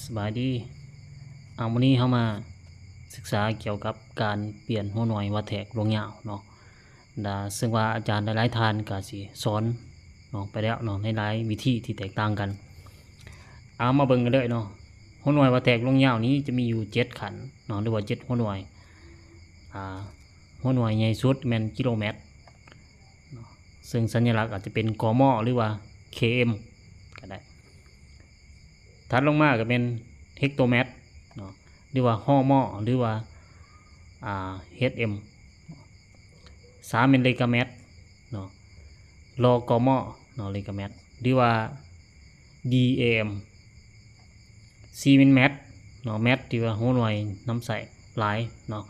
ສະບາຍດີ. ເອົາ ມື້ນີ້ເຮົາມາສຶກສາກ່ຽວກັບການປ່ຽນຫົວໜ່ວຍວັດແທກລວງຍາວເນາະ ລະເຊິ່ງວ່າອາຈານຫຼາຍໆທ່ານກະຊິສອນເນາະ ໄປແລ້ວເນາະ ໃນຫຼາຍວິທີທີ່ແຕກຕ່າງກັນ. ເອົາ ມາເບິ່ງກັນເລີຍເນາະ. ຫົວໜ່ວຍວັດແທກລວງຍາວນີ້ຈະມີຢູ່ເຈັດຂັ້ນເນາະ ຫຼືວ່າເຈັດຫົວໜ່ວຍ. ອາ ຫົວໜ່ວຍໃຫຍ່ສຸດແມ່ນກິໂລແມັດເນາະ ເຊິ່ງສັນຍະລັກອາດຈະເປັນ ກມ ຫຼືວ່າ ເຄເອັມ ກໍໄດ້. ຖັດລົງມາກໍແມ່ນເຮັກໂຕແມັດເນາະ ຫຼືວ່າ ຮມ ຫຼືວ່າ ອາ ເຮັດເອັມ. ສາມແມ່ນເລກາແມັດເນາະ ລ ກມ ເນາະ ເລກາແມັດ ຫຼືວ່າ ດີເອເອັມ. ສີ່ແມ່ນແມັດເນາະ ແມັດທີ່ວ່າຫົວໜ່ວຍນຳໃຊ້ຫຼາຍເນາະ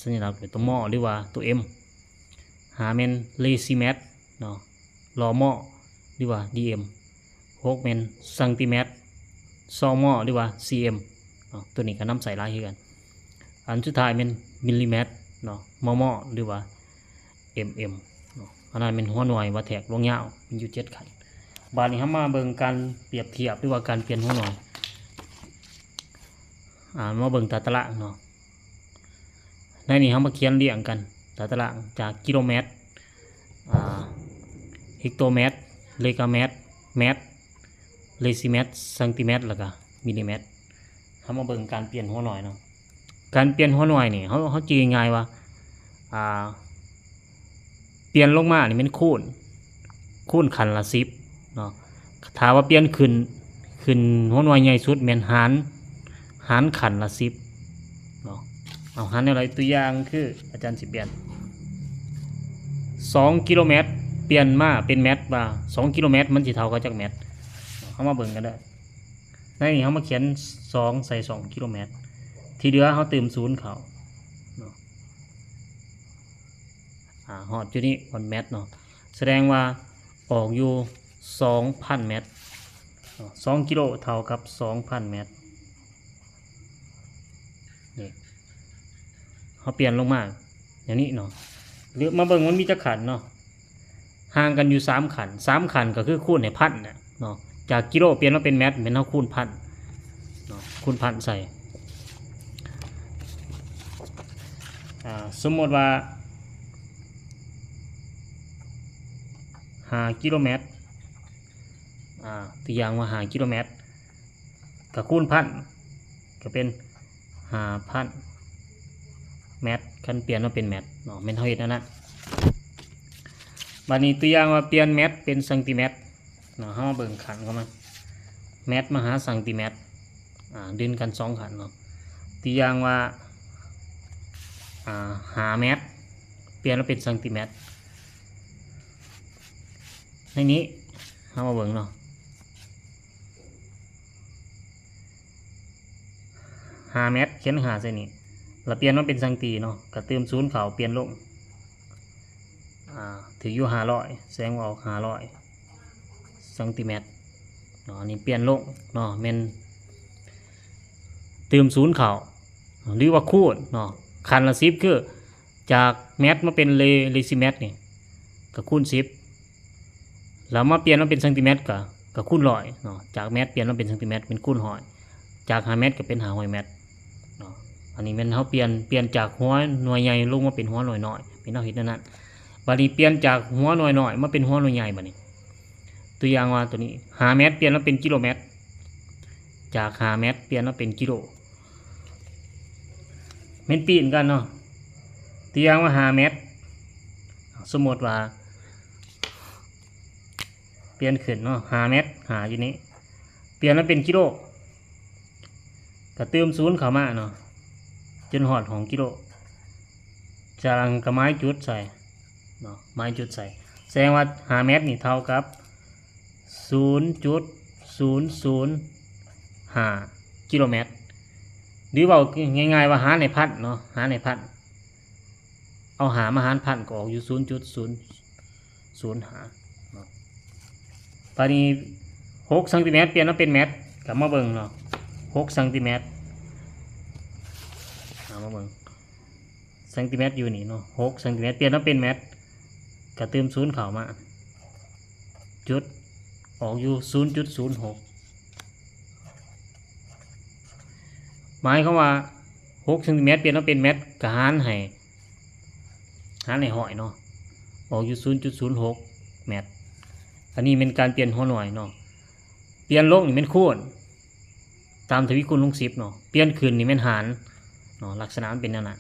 ສັນຍະລັກເປັນຕົວ ມ ຫຼືວ່າຕົວ ເອັມ. ຫ້າແມ່ນເລຊີແມັດເນາະ ລ ມ ຫຼືວ່າ ດີເອັມ. ຫົກແມ່ນຊັງຕີແມັດ ຊ ມ ຫຼືວ່າ ຊີເອັມ ເນາະ ຕົວນີ້ກໍນຳໃຊ້ຫຼາຍຄືກັນ. ອັນສຸດທ້າຍແມ່ນມິນລີແມັດເນາະ ມມ ຫຼືວ່າ ເອັມເອັມ ເນາະ. ອັນນັ້ນແມ່ນຫົວໜ່ວຍວັດແທກລວງຍາວ ມີຢູ່ເຈັດຂັ້ນ. ບາດນີ້ເຮົາມາເບິ່ງການປຽບທຽບ ຫຼືວ່າການປ່ຽນຫົວໜ່ວຍ. ອາ ມາເບິ່ງຕາຕະລາງເນາະ. ໃນນີ້ເຮົາມາຂຽນລຽງກັນ ຕາຕະລາງຈາກກິໂລແມັດ ອາ ເຮັກໂຕແມັດ ເລກາແມັດ ແມັດ ເລຊີແມັດ ຊັງຕີແມັດ ແລ້ວກະມິນລີແມັດ. ເຮົາມາເບິ່ງການປ່ຽນຫົວໜ່ວຍເນາະ. ການປ່ຽນຫົວໜ່ວຍນີ້ ເຮົາ ເຮົາຈື່ງ່າຍໆວ່າ ອາ ປ່ຽນລົງມານີ້ແມ່ນຄູນ ຄູນຂັ້ນລະສິບເນາະ. ຖ້າວ່າປ່ຽນຂຶ້ນ ຂຶ້ນຫົວໜ່ວຍໃຫຍ່ສຸດແມ່ນຫານ ຫານຂັ້ນລະສິບເນາະ. ເອົາ ຫານແນວໃດ? ຕົວຢ່າງຄືອາຈານຊິປ່ຽນສອງກິໂລແມັດ ປ່ຽນມາເປັນແມັດ ວ່າສອງກິໂລແມັດມັນຊິເທົ່າກັບຈັກແມັດ? ເຮົາມາເບິ່ງກັນເດີ. ໃນນີ້ເຮົາມາຂຽນສອງໃສ່ສອງກິໂລແມັດ ທີ່ເຫຼືອເຮົາເຕີມສູນເຂົ້າເນາະ. ອາ ຮອດຈຸດນີ້ ວັນແມັດເນາະ ສະແດງວ່າອອກຢູ່ສອງພັນແມັດເນາະ. ສອງກິໂລເທົ່າກັບສອງພັນແມັດ. ນີ້ ເຮົາປ່ຽນລົງມາແນວນີ້ເນາະ. ຫຼືມາເບິ່ງມັນມີຈັກຂັ້ນເນາະ. ຫ່າງກັນຢູ່ສາມຂັ້ນ ສາມຂັ້ນກໍຄືຄູນໃຫ້ພັນນະເນາະ. ຈາກກິໂລປ່ຽນມາເປັນແມັດ ແມ່ນເຮົາຄູນພັນເນາະ ຄູນພັນໃສ່. ອາ ສົມມຸດວ່າຫ້າກິໂລແມັດ ອາ ຕົວຢ່າງວ່າຫ້າກິໂລແມັດ ກໍຄູນພັນ ກໍເປັນຫ້າພັນແມັດ ຄັນປ່ຽນມາເປັນແມັດເນາະ ແມ່ນເຮົາເຮັດແນວນັ້ນ. ບາດນີ້ຕົວຢ່າງວ່າປ່ຽນແມັດເປັນຊັງຕີແມັດເນາະ ເຮົາມາເບິ່ງຂັ້ນຂອງມັນ ແມັດມາຫາຊັງຕີແມັດ ອາ ດຶງກັນສອງຂັ້ນເນາະ. ຕົວຢ່າງວ່າ ອາ ຫ້າແມັດ ປ່ຽນມາເປັນຊັງຕີແມັດ ໃນນີ້ ເຮົາມາເບິ່ງເນາະ ຫ້າແມັດ ຂຽນຫ້າໃສ່ນີ້ ລະປ່ຽນມາເປັນຊັງຕີເນາະ ກະຕື່ມສູນເຂົ້າ ປ່ຽນລົງ ອາ ຖືກຢູ່ຫ້າຮ້ອຍ ແສດງວ່າອອກຫ້າຮ້ອຍຊັງຕີແມັດເນາະ. ອັນນີ້ປ່ຽນລົງເນາະ ແມ່ນຕື່ມສູນເຂົ້າ ຫຼືວ່າຄູນເນາະ ຂັ້ນລະສິບ ຄື ຈາກແມັດມາເປັນເລ ເລຊີແມັດນີ້ ກໍຄູນສິບ ແລ້ວມາປ່ຽນມາເປັນຊັງຕີແມັດ ກໍ ກໍຄູນຮ້ອຍເນາະ. ຈາກແມັດປ່ຽນມາເປັນຊັງຕີແມັດ ແມ່ນຄູນຮ້ອຍ ຈາກຫ້າແມັດກໍເປັນຫ້າຮ້ອຍແມັດເນາະ. ອັນນີ້ແມ່ນເຮົາປ່ຽນ ປ່ຽນຈາກຫົວໜ່ວຍໃຫຍ່ລົງມາເປັນຫົວໜ່ວຍນ້ອຍ ແມ່ນເຮົາເຮັດແນວນັ້ນ. ບາດນີ້ປ່ຽນຈາກຫົວໜ່ວຍນ້ອຍມາເປັນຫົວໜ່ວຍໃຫຍ່ ບາດນີ້ ຕົວຢ່າງວ່າຕົວນີ້ ຫ້າແມັດ ປ່ຽນມາເປັນກິໂລແມັດ ຈາກຫ້າແມັດ ປ່ຽນມາເປັນກິໂລ ແມ່ນປີນກັນເນາະ. ຕົວຢ່າງວ່າຫ້າແມັດ ສົມມຸດວ່າປ່ຽນຂຶ້ນເນາະ ຫ້າແມັດ ຫ້າຢູ່ນີ້ ປ່ຽນມາເປັນກິໂລ ກະຕື່ມສູນເຂົ້າມາເນາະ ຈົນຮອດຫ້ອງກິໂລ ຈາກນັ້ນກະໝາຍຈຸດໃສ່ເນາະ ໝາຍຈຸດໃສ່ ສະແດງວ່າຫ້າແມັດນີ້ເທົ່າກັບສູນຈຸດສູນສູນຫ້າກິໂລແມັດ ຫຼືເວົ້າງ່າຍໆວ່າຫານໃຫ້ພັນເນາະ ຫານໃຫ້ພັນ ເອົາຫ້າມາຫານພັນກໍອອກຢູ່ສູນຈຸດສູນສູນຫ້າເນາະ. ບາດນີ້ຫົກຊັງຕີແມັດ ປ່ຽນມາເປັນແມັດ ກໍມາເບິ່ງເນາະ ຫົກຊັງຕີແມັດ ເອົາມາເບິ່ງ ຊັງຕີແມັດຢູ່ນີ້ເນາະ ຫົກຊັງຕີແມັດ ປ່ຽນມາເປັນແມັດ ກະຕື່ມສູນເຂົ້າມາ ຈຸດອອກຢູ່ສູນຈຸດສູນຫົກ ໝາຍຄວາມວ່າຫົກເຊັນຕີແມັດ ປ່ຽນມາເປັນແມັດ ກໍຫານໃຫ້ ຫານໃຫ້ຮ້ອຍເນາະ ອອກຢູ່ສູນຈຸດສູນຫົກແມັດ. ອັນນີ້ແມ່ນການປ່ຽນຫົວໜ່ວຍເນາະ. ປ່ຽນລົງນີ້ແມ່ນຄູນ ຕາມທະວີຄູນລົງສິບເນາະ, ປ່ຽນຂຶ້ນນີ້ແມ່ນຫານເນາະ. ລັກສະນະມັນເປັນແນວນັ້ນ.